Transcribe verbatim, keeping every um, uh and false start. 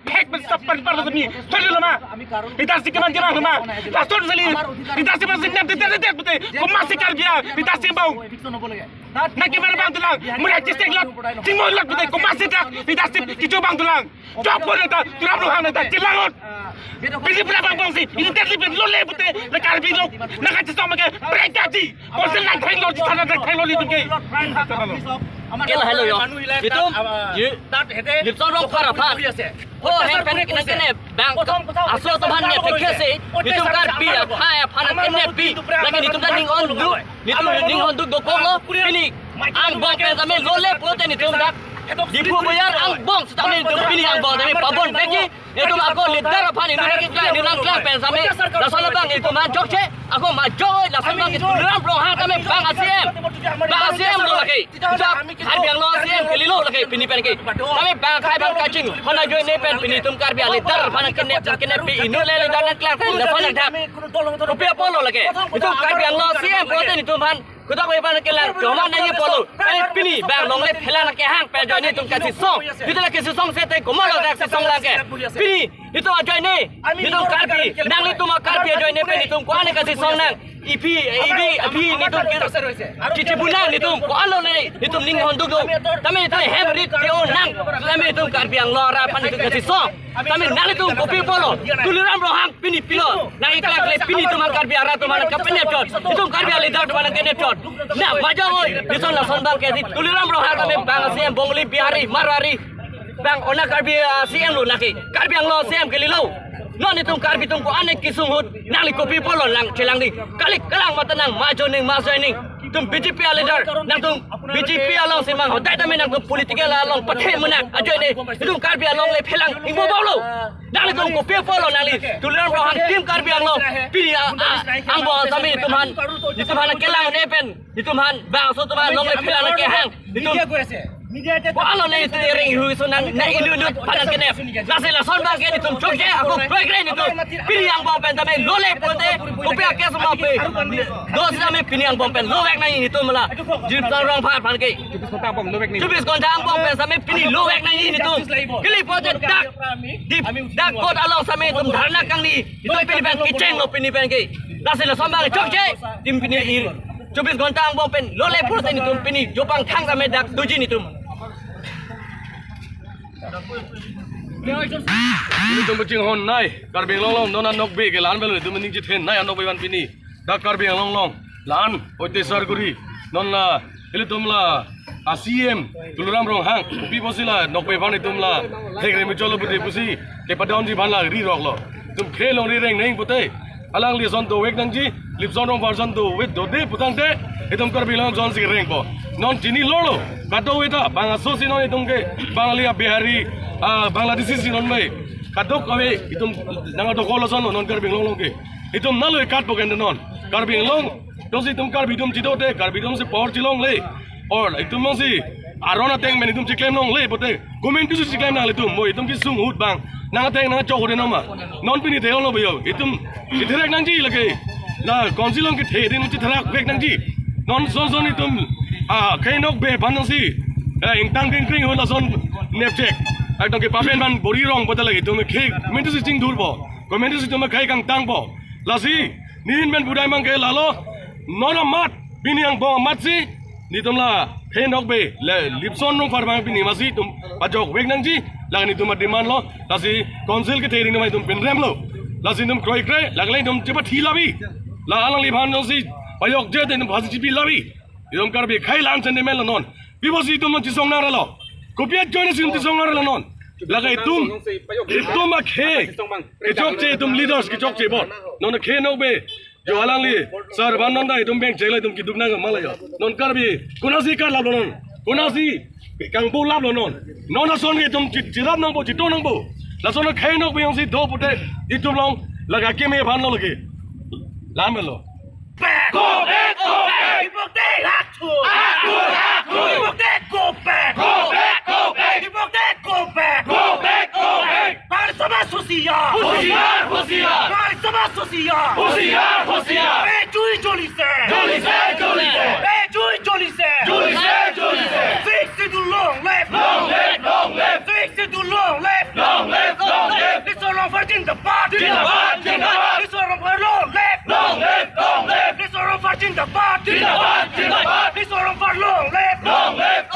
Phek pen sap pen par sami. Thodi lo ma. Idarsi keman keman ma. Lason sali. Idarsi man sin nem te te te pute. Komatsi Karbi a. Idarsi bau. Nang keman bang tulang. Mura chistek lak. Tingmo lak pute. Komatsi dak. Idarsi kicho bang tulang. Jok pon ta. Turam luhang ta. Chilangot. Bisi pura bang bang si. Ini tes lipin lo le pute. Le Karbi lo. Nang kachisong make. Brek kaji. Konsil nang theng lo. Thana nang theng lo litum ke. Kela hello yo. Itum. Ye. Lipson Rongphar aphan. Ho, hen pen nang kene bang aso atum aphan ne thekhe si, nitum Karbi akhai aphan nang kene pi, lake nitum ta ning-ongduk, nitum ning-ongduk dokok lo, pini angbong pen tame lo le pulote nitum dak Diphu Boyar angbong setame nitum pini angbong tame pabon beki, nitum ako leader aphan nitum nang keklang, nitum nang klang pen tame, lason abang nitum aphan chokche, ako majoi, lason abang Tuliram Ronghang tame bang a-C M, bang a-C M lo lake. Dak Karbi Anglong a-C M kali lo lake pini pen ke. Tame bang akhai bang kaching. Hona ajoine pen pini itum Karbi a-leader aphan kene kene pi inut le leader nang klang thai lason nang thap. Kopi apotlo lake. Itum Karbi Anglong a-C M pulote nitum aphan. Kudak ave aphan kelang. Joma nangji apotlo. Tame pini bang longle phelang nang kehang pen ajoine itum kachisong. Itum la kachisong sete komatlo dak chisong lang ke. Pini itum ajoine, itum Karbi, nanglitum a-Karbi ajoine pen itum ko-an kachisong nang. Ipi, ipi, ipi nitum kir. Chichi bunang nitum, ko-an lo le, nitum ning-ongduk do. Tame itum hem rit ke-o nang. Tame itum Karbi Anglong arat aphan nitum kachisong. Tame nanglitum kopi apotlo. Tuliram Ronghang pini pilo. Nang iklak le pini itum Karbi arat atum aphan kapenep chot. Itum Karbi a-leader atum aphan kapenep chot. Na, majoi. Nitum lason bang ke di. Tuliram Ronghang tame bang a-C M Bongali, Bihari, Marwari. Bang ona Karbi a-C M lo lake. Karbi Anglong a-C M kali lo. Non itum Karbi atum ko-an kesung ahut nangli kopi apotlo lang chelang di. Kali kalang mata nang majo ning majo ning. Itum B J P a-leader nangtum B J P along si mang hodai tame nangtum political along pathe munak ajoine. Itum Karbi along le phelang ingbo bau lo. Nanglitum kopi apotlo nangli. Tuliram Ronghang team Karbi Anglong. Pini a, a, angbong tame itum aphan. Itum aphan kelang ne pen. Itum aphan bang aso atum aphan longle phelang nang kehang. Itum. Ko-an lo ne itum ring hu so nang ne inut inut aphan nang kenep. Lasi lason bang ke nitum chokche ako proyek re nitum. Pini angbong pen tame lo le pulote kopi ake suma pe. Do si tame pini angbong pen lo vek nangji nitum la. Lipson Rongphar aphan ke. Chobis ghonta angbong lo vek nangji. Chobis ghonta angbong pen tame pini lo vek nangji nitum. Kali pulote dak. Di dak court along tame itum dharna kangni. Itum pini pen kecheng lo pini pen ke. Lasi lason bang chokche. Tim pini ir. Chobis ghonta angbong pen lo le pulote nitum pini jopang thang tame dak doji nitum. Nitum paching hon nai, Karbi Anglong along non anokbe ke lan belo nitum ning chithen nai anokbe van pini. Dak Karbi Anglong along lan oite sar guri non la ilitum la a-C M Tuliram Ronghang kopi pusi la nokbe van itum la thek remi cholo pute pusi kepadonji van la ri rok lo. Itum khelong ri reng neng pute. Alangli ason dovek nangji, Lipson Rongphar ason dovek dode putangte, itum Karbi Anglong ason si rengpo. Non chinilo lo, kadokave ta, bang aso si non itum ke, Bangali a-Bihari, ah, Bangladeshi si non mai. Kadokave, itum nang dokok ason lo, non Karbi Anglong along ke. Itum nalo ikat po kente non. Karbi Anglong, to si itum Karbi atum chidote, Karbi atum si power chilongle. Or, itum non si, aron ateng pen itum chiklem longle, pute. Komantu si chiklem nanglitum, mo itum kesung ahut bang. Nang ateng nang chok ahut noma. Non pini the-ong lo bayo. Itum itherak nangji lake. La council along kethe din itherak vek nangji. Non son son itum. Ah, khenokbe aphan nang si. Eh, ingtang kring kring ahut lason nepchek. Ai tong ke papen aphan bori rong pute lake itum ke komantu si chingthurpo. Komantu si itum ke kangtangpo. Lasi, nin pen budai mang ke lalo. Non amat, pini angbong amat si. Nitum la phenokbe le Lipson Rongphar bang pini masi itum pajok vek nangji, la nitum a-demand lo, lasi council kethe ring ma itum pinrem lo, lasi itum kroikre, la kali itum chepathi labi, la alangliphan jongsi pajokje te itum phasi chipi labi, itum Karbi akhai la-an sentiment lo non, pi pusi itum non chisong nang ra lo, kopi ajoine si itum chisong nang ra lo non, la ke itum, itum akhe, kechokche itum leaders kechokche bo, non akhe nokbe, Jo alangli, sir, van non ta itum bengchek lo itum keduk nang ma la jo. Non Karbi, konatsi karlap lo non. Konatsi kangpu lap lo non. Non ason ke itum chi-, chirap nangpo, chito nangpo. Lason khenokbe jongsi do pute itum along la ke akeme aphan lo lake. Lam lo. Go back, go back. People, they have to. Have to, have to. People, they go back. Go back, go back. People, they go back. Go back, go back. Bangla Samaj husiar! Husiar, husiar! Bangla Samaj husiar! Husiar, husiar! Ei jui jolise! Jolise, jolise! Ei jui jolise! Jolise, jolise! Sixth Schedule long live! Long live, long live! Sixth Schedule long live! Long live, Rongphar zindabad! Zindabad! Zindabad! Riso Rongphar long live! Long live! Long live! Riso Rongphar zindabad! Zindabad! Zindabad! Riso Rongphar long live! Long live!